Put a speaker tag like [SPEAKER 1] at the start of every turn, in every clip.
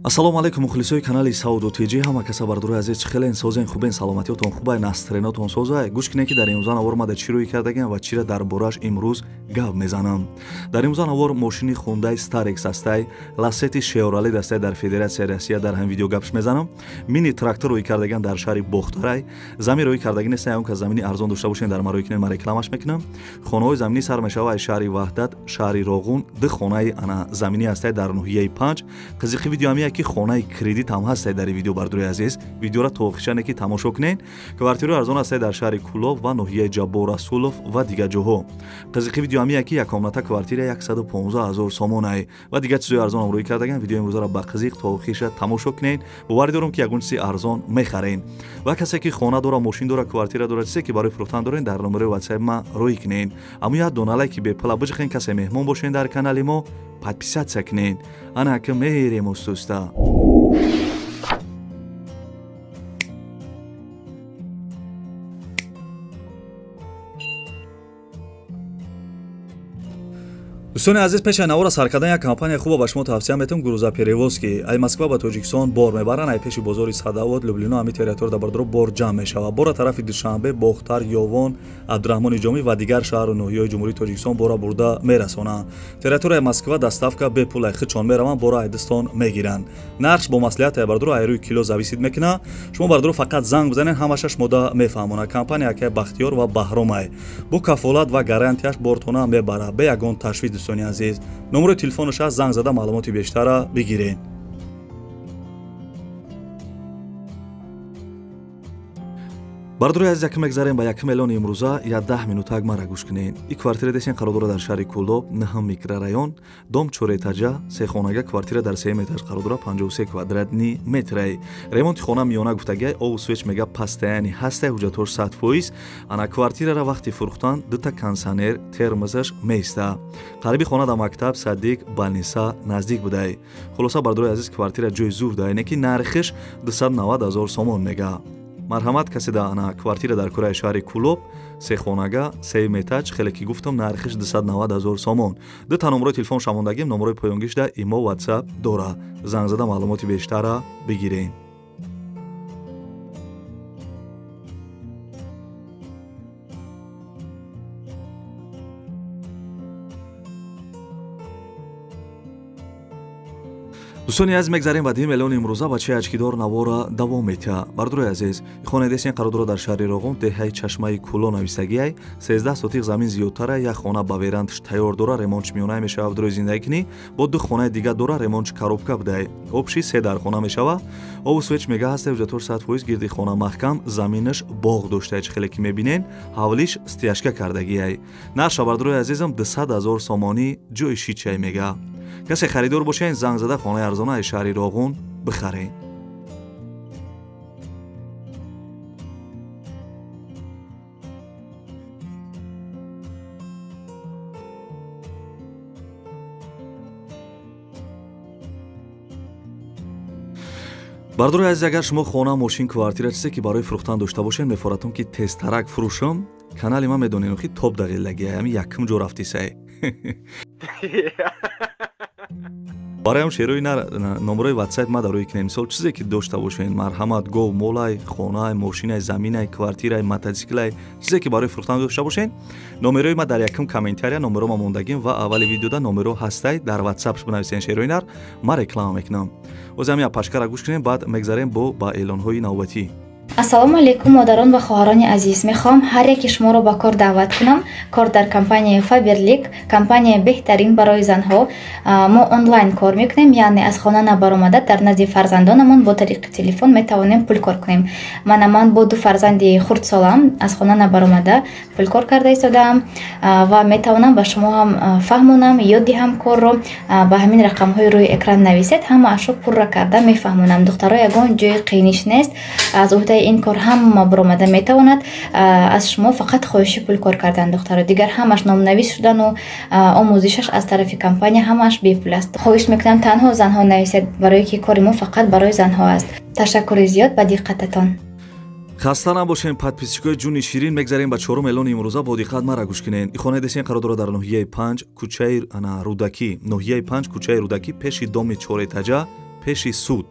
[SPEAKER 1] Ассалому алайкум мухлисои канали Савдо ТЖ. Ҳама каса бардорои азиз, чӣ хелен созен, хубен, саломатиётон хубай, настренотон созай. Гӯш кунед, ки дар имрӯза навор мада чӣ рӯй кардагиам ва чира дар бораш имрӯз гап мезанам. Дар имрӯза навор мошини Хундай Старекс астай, Ласети Шевроле дастай дар Федератсияи Россия, дар ҳам видео гапш мезанам. Мини трактор рӯй кардагиам дар шаҳри Бохтарай. Замин рӯй кардаги нестай, он ка замини арзон дошта бошен, дар ма рӯй кунед, ман рекламаш мекунам. Хонаҳои заминӣ сар мешава аз шаҳри Ваҳдат, шаҳри Роғун, ду хонаи ана заминӣ ҳастай дар ноҳияи Панҷ. Қизиқи видео ҳамия ки хонаи кредит ҳам ҳастай дар видео. Бардорои азиз, видеора то охиршане ки тамошо кунед. Квартираи арзон ҳастай дар шаҳри Кулоб ва ноҳияи Ҷаббор Расулов ва дигар ҷоҳо. Қизиқи видео ҳамия ки яккомната квартира 115 000 сомонай ва дигар чизои арзон ҳам рӯй кардаган. Видеои имрӯзаро ба қизиқ то охирша тамошо кунед. Боварӣ дорам, ки ягон чизи арзон мехарен. Ва касе ки хона дора, мошин дора, квартира дора, чизе ки барои фурӯхтан дорен, дар номерои ватсап ма рӯй кунед. Аммо як дона лайки бепула биҷиқен, касе меҳмон бошен дар канали мо, подписаться кунед. Ана ки мерем устуста. Дӯстони азиз, пеши навора сар кардан як компания хуба ба шумо тавсия метавам, Грузоперевозки. Ай Москва ба Тоҷикистон бор мебаранд, ай пеши бозори Садовод, Люблино, ҳами территория дар бардоро бор ҷамъ мешавад. Бора тарафи Душанбе, Бохтар, Ёвон, Абдураҳмони Ҷомӣ ва дигар шаҳру ноҳияҳои Ҷумҳурии Тоҷикистон бора бурда мерасонанд. Территорияи Москва доставка бепул, ай худшон мераванд, бора ай дастон мегиранд. Нархш бо маслиҳат ай бардоро ай рӯи кило зависит мекунад. Шумо бардоро фақат занг бизанед, ҳамаша шумода мефаҳмонад. Компания акай Бахтиёр ва Баҳромай бо кафолат ва гарантияш бортона мебарад, бе ягон ташвиш. Дӯстони азиз, номерои телефонаш аст, занг зада маълумоти бештара бигиред. Бардорои азиз, якм мегзарем ба якм эълони имрӯза. Я 10 минутак мара гӯш кунед. И квартира десен қарор дорад дар шаҳри Кулоб, 9 микрорайон, дом чорэтажа, сехонага, квартира дар сеюм этаж қарор дорад, 53 квадратни метрай. Ремонти хона миёна гуфтагиай, обу свеч мега пастаяни ҳастай, ҳуҷҷатҳош 100%. Ана квартирара вақти фурӯхтан дута кондиционер, термозаш меиста. Қариби хона дар мактаб, садик, балниса наздик будай. Хулоса, бардорои азиз, квартира ҷои зур дай, не ки нархиш 290 000 сомон мега. Марҳамат, касе да ана квартира дар кураи шаҳри Кулоб, сехонага, сеюм этаж, хеле ки гуфтам, нархиш 290 000 сомон. Дута номерои телефон шамондагим, номерои поёнгишда имо, ватсап дора. Занг зада маълумоти бештара бигиред. Дӯстони азиз, мегзарем ба дуюм эълони имрӯза. Бачаи ачкидор навора давом метиҳад. Бардорои азиз, хонаи десен қарор дорад дар шаҳри Роғун, деҳаи Чашмаи Куло нависагиай, 13 сотиқ замин зиёдтара, як хона ба верандаш тайёр дора, ремонтш миёнае мешавад, дорои зиндагӣ кунӣ, бо ду хонаи дига дора, ремонтш коробка будай. Обши се дар хона мешава. Обу свеч мега ҳаста, ҳуҷҷатҳош 100%, гирди хона маҳкам, заминаш боғ доштае, чӣ хеле ки мебинен, ҳавлиш стяжка кардагиай. Нарша, бардорои азизам, 200 000 сомонӣ ҷои шичай мега. Касе харидор бошед, занг зада хонаи арзона аз шаҳри Роғун бихаред. Бардорои азиз, агар шумо хона, мошин, квартира, чизе ки барои фурӯхтан дошта бошед, мефоратон ки тезтарак фурӯшам. Канали ман медонед, ки топ дағиллагиай, ҳами якум ҷо рафтисай. Бароям шерои номерои ватсап ма дар рӯи кунед. Мисол, чизе ки дошта бошед, марҳамат, гов, молай, хонай, мошинай, заминай, квартирай, мотоциклай, чизе ки барои фурӯхтан дошта бошед, номерои ма дар якум комментария номеро ма мондагим ва аввали видеода номеро ҳастай, дар ватсапш бинависен шерои нар, ман реклама мекунам. Оз ҳами апашкара гӯш кунем, баъд мегзарем бо ба эълонҳои навбатӣ.
[SPEAKER 2] Ассалому алайкум, модарон ва хоҳарони азиз. Мехоҳам ҳар яки шуморо ба кор даъват кунам. Кор дар компанияи Фаберлик, компанияи беҳтарин барои занҳо. Мо онлайн кор мекунем, яъне аз хона набаромада дар назди фарзандонамон бо тариқи телефон метавонем пул кор кунем. Мана ман бо ду фарзанди хурдсолам аз хона набаромада пул кор карда истодаам ва метавонам ба шумо ҳам фаҳмонам, ёд диҳам корро. Ба ҳамин рақамҳои рӯи экран нависед, ҳамаашро пурра карда мефаҳмонам. Духтаро, ягон ҷои қииниш нест, аз уҳдаи ин кор ҳама баромада метавонад. Аз шумо фақат хоҳиши пул кор кардан, духтаро, дигар ҳамаш номнавис шудану омӯзишаш аз тарафи компания ҳамаш бепул аст. Хоҳиш мекунам танҳо занҳо нависед, барое ки кори мо фақат барои занҳо аст. Ташаккури зиёд ба диққататон.
[SPEAKER 1] Хаста набошем, подписчикои ҷуни ширин. Мегзарем ба чорум эълони имрӯза. Бо диққат мара гӯш кунед. Хонаи десен қарор дорад дар ноҳияи Панҷ, кӯчаи ана Рӯдакӣ, ноҳияи Панҷ, кӯчаи Рӯдакӣ, пеши доми чорэтажа, Пеши суд.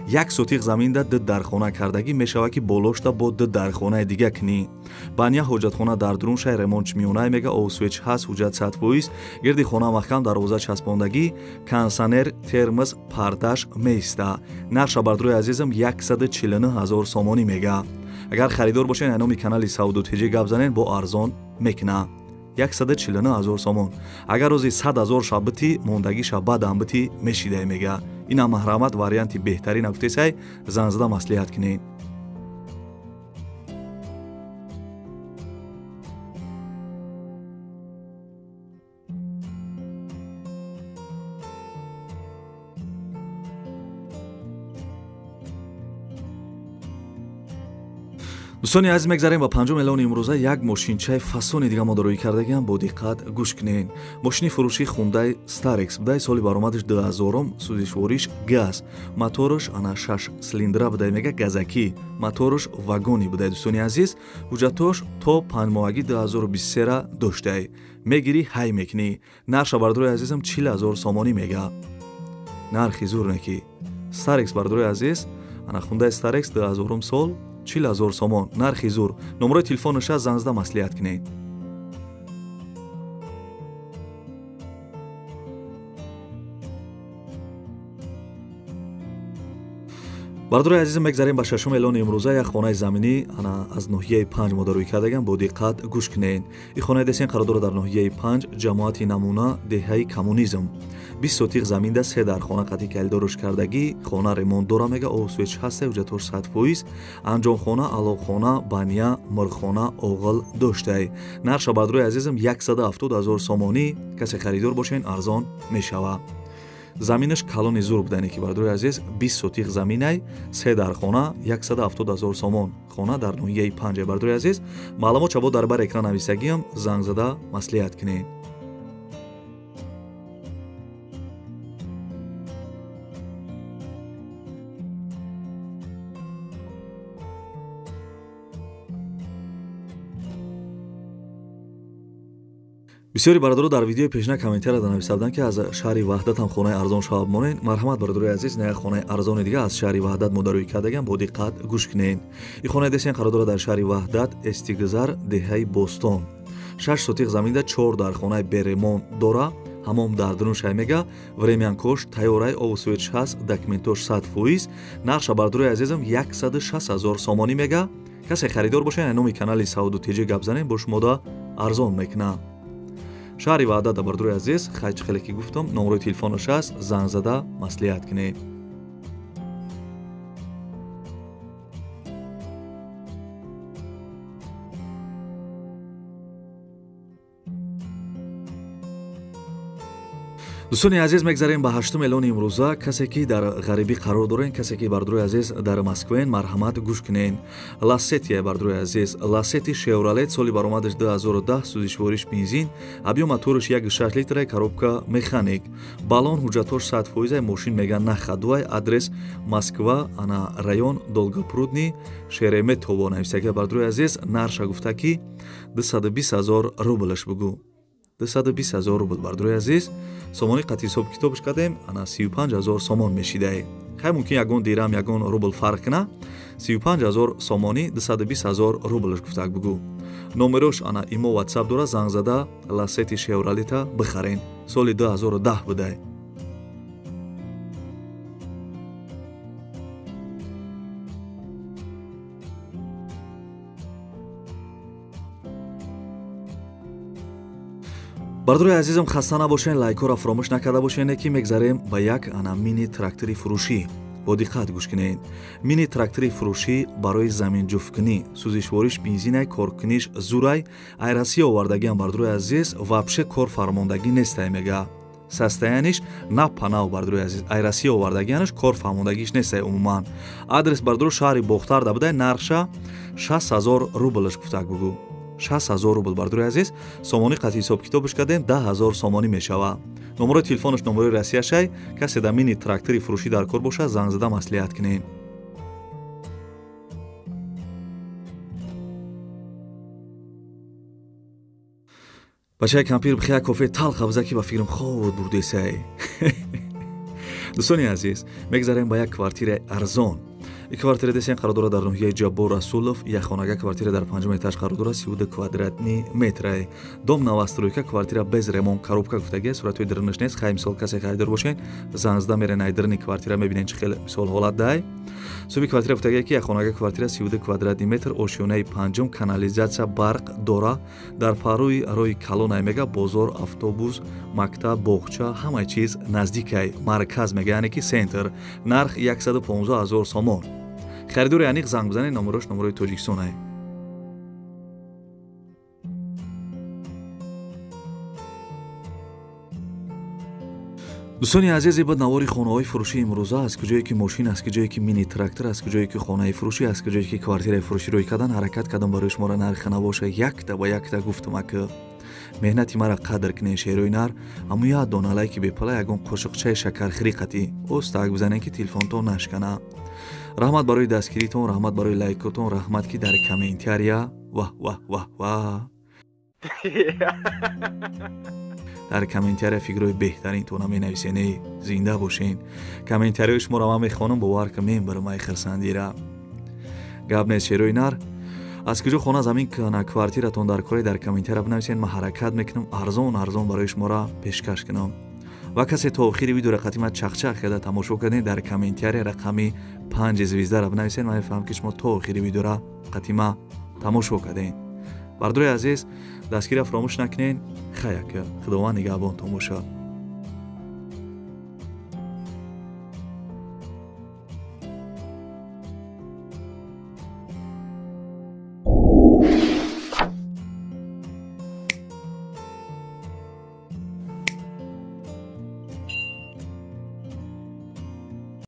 [SPEAKER 1] 1 сотиқ заминда 2 дархона кардагӣ мешава ки болошта бо 2 дархонаи дига кунӣ. Баня ҳоҷатхона дар дурун шай ремонт миёнай мега овсвеч ҳаст, ҳуҷҷат 100%, гирди хона маҳкам дарвоза часпондагӣ, консанер, термос, пардаш меиста. Нарша бардрои азизам 149 000 сомонӣ мега. Агар харидор бошен, номи канали Савдо ТЖ гап занен, бо арзон мекуна. 149 000 сомон. Агар рӯзи 100 000 шабити, мондагиша баъдам бити мешидай мега. Ина маҳрамат варианти беҳтарин гуфтесай, занзада маслиҳат кунед. Дӯстони азиз, мегзарем ба 5 эълони имрӯза. Як мошинчаи фасони дига мо рӯй кардагиам, бо диққат гӯш кунед. Мошини фурӯшии Хундай Старекс будай, соли баромадаш 2000, сӯзишвориш газ, мотораш ана 6 силиндра будай мега, газакӣ, мотораш вагони будай. Дӯстони азиз, ҳуҷҷатош то 5 моҳагӣ 2023 доштай. Мегирӣ, ҳай мекунӣ. Нарша бардорои азизам 40 000 сомонӣ мега. Нархи зур неки. Старекс бардорои азиз, ана Хундай Старекс 2000 сол 40 000 сомон, нархи зур. Номерои телефонаша занзда маслиҳат кунед. Бардорои азизам, мегзарем ба 6 эълони имрӯза. Як хонаи заминӣ ана аз ноҳияи 5 мо рӯй кардагам, бо диққат гӯш кунед. Ин хонаи десен қарор дорад дар ноҳияи 5, ҷамоати намуна, деҳаи коммунизм. 20 сотиқ заминда 3 дархона қатъи калидорш кардагӣ, хона ремонт дора мега, овсвеч ҳаста, ҳуҷҷатош 100%, анҷомхона, алоқхона, баня, мирхона, оғил доштай. Нарша бардорои азизам 170 000 сомонӣ. Касе харидор бошен, арзон мешава. Заминаш калони зур будане ки бардорои азиз, 20 сотиқ заминай, 3 дархона, 170 000 сомон. Хона дар ноҳияи 5 бардорои азиз. Маълумот чабо дар бар экран нависагиам, занг зада маслиҳат кунед. Бисёри бародаро дар видеои пешина комментария нависта буданд, ки аз шаҳри Ваҳдат ҳам хонаи арзон шавад монед. Марҳамат бародарои азиз, на як хонаи арзони дига аз шаҳри Ваҳдат мо рӯй кардагам, бо диққат гӯш кунед. Ин хонаи десен қарор дорад дар шаҳри Ваҳдат, Эстигзар, деҳаи Бостон. 6 сотиқ заминда 4 дархонаи беремонт дора, ҳамом дар дурун шай мега, времянкош тайёрай, овсвеч ҳаст, документош 100%. Нарша бародарои азизам 160 000 сомонӣ мега. Касе харидор бошед, номи канали Савдо ТЖ гап занем, бо шумода арзон мекунад. Шаҳри Ваҳдат бардорои азиз, хайчи хеле ки гуфтам, номерои телефонаш аст, занг зада маслиҳат кунед. Дӯстони азиз, мегзарем ба 8 эълони имрӯза. Касе ки дар ғарибӣ қарор дорен, касе ки бардорои азиз дар Москваен, марҳамат гӯш кунен. Лассетия бардорои азиз, Лассети Шевролет, соли баромадаш 2010, сӯзишвориш бензин, объём мотораш 1,6 литра, коробка механик, баллон ҳуҷҷатош 100%, мошин мега нахадуай, адрес Москва, ана район Долгопрудный, Шереметьево нависага бардорои азиз. Нарша гуфта ки 220 000 рублш бугу. 220 000 рубл бардорои азиз. Сомонӣ қатъи ҳисоб китобш кардем, ана 35 000 сомон мешидай. Хай мумкин ягон дирам, ягон рубл фарқ куна. 35 000 сомонӣ 220 000 рублш гуфтак бугу. Номерош ана имо WhatsApp дора, занг зада Лассети Шевролета бихарен. Соли 2010 будай. Бардорои азизам, хаста набошен, лайкҳоро фаромӯш накарда бошен, ки мегзарем ба як ана мини трактори фурӯшӣ. Бо диққат гӯш кунед. Мини трактори фурӯшӣ барои заминҷуфткунӣ, сӯзишвориш бензинай, коркуниш зурай, айрасӣ овардагиам бардорои азиз, вообще кор фармондагӣ нестай мега. Состояниш на панав бардорои азиз, айрасӣ овардагианаш кор фармондагиш нестай умуман. Адрес бардоро шаҳри Бохтарда будай, нархша 60 000 рублш гуфтак бугу. 60 000 рубл бардорои азиз. Сомонӣ қатъи ҳисоб китобш кардем, 10 000 сомонӣ мешава. Номерои телефонаш номерои Россияшай. Касе дар мини трактори фурӯшӣ дар кор бошад, занг зада маслиҳат кунед. Бачаи кампир бихе як кофе талха биза ки ба фикрам хоб бурдесай. Дӯстони азиз, мегзарем ба як квартираи арзон. Ин квартира десен қарор дорад дар ноҳияи Ҷаббор Расулов. Як хонага квартира дар панҷум этаж қарор дорад, 32 квадратный метрае. Дом новостройка, квартира без ремонт, коробка гуфтагия, суратҳои дарунаш нест. Хай, мисол, касе харидор бошен, занг зада мерен ай даруни квартира, мебинен чӣ хел мисол ҳолат дай. Суби квартира гуфтагия, ки як хонага квартира 32 квадратный метр, ошёнаи панҷум, канализатсия, барқ дора, дар паҳлӯи роҳи калонай мега, бозор, автобус, мактаб, боғча, ҳамаи чиз наздикай, марказ мега, яъне ки центр. Нарх 115 000 сомон. Харидори аниқ занг бизанед, номерош номерои Тоҷикистонае. Дӯстони азиз, ибад навори хонаҳои фурӯшии имрӯза, аз куҷое ки мошин, аз куҷое ки мини трактор, аз куҷое ки хонаи фурӯшӣ, аз куҷое ки квартираи фурӯшӣ рӯй кардан, ҳаракат кардам барои шуморо нархи набоша якта ба якта гуфтам. Ака, меҳнати мара қадр кунед, шерои нар, аммо як дона лайки бепала, ягон қошиқчаи шакархирӣ қатӣ остак бизанед, ки телефонтон нашкана. Раҳмат барои дастгиритон, раҳмат барои лайкотон, раҳмат, ки дар комментария ваҳ ваҳ ваҳ ваҳ дар комментария фикрҳои беҳтаринтона менависен. Эй, зинда бошен. Комментариҳои шуморо ман мехонам, бовар ка, мебарам ай хирсандира. Гап нест, шерои нар. Аз куҷо хона, замин кана, квартиратон дар кора, дар комментария бинависен, ман ҳаракат мекунам арзон арзон барои шуморо пешкаш кунам. Ва касе то охири видеоро қатима чақчақ карда тамошо кардем, дар комментария рақами 5 звездара бинависен, ман мефаҳмам, ки шумо то охири видеоро қатима тамошо кардем. Бардори азиз, дастгирия фаромӯш накунед. Хаяка, Худованд нигаҳбонтон бошад.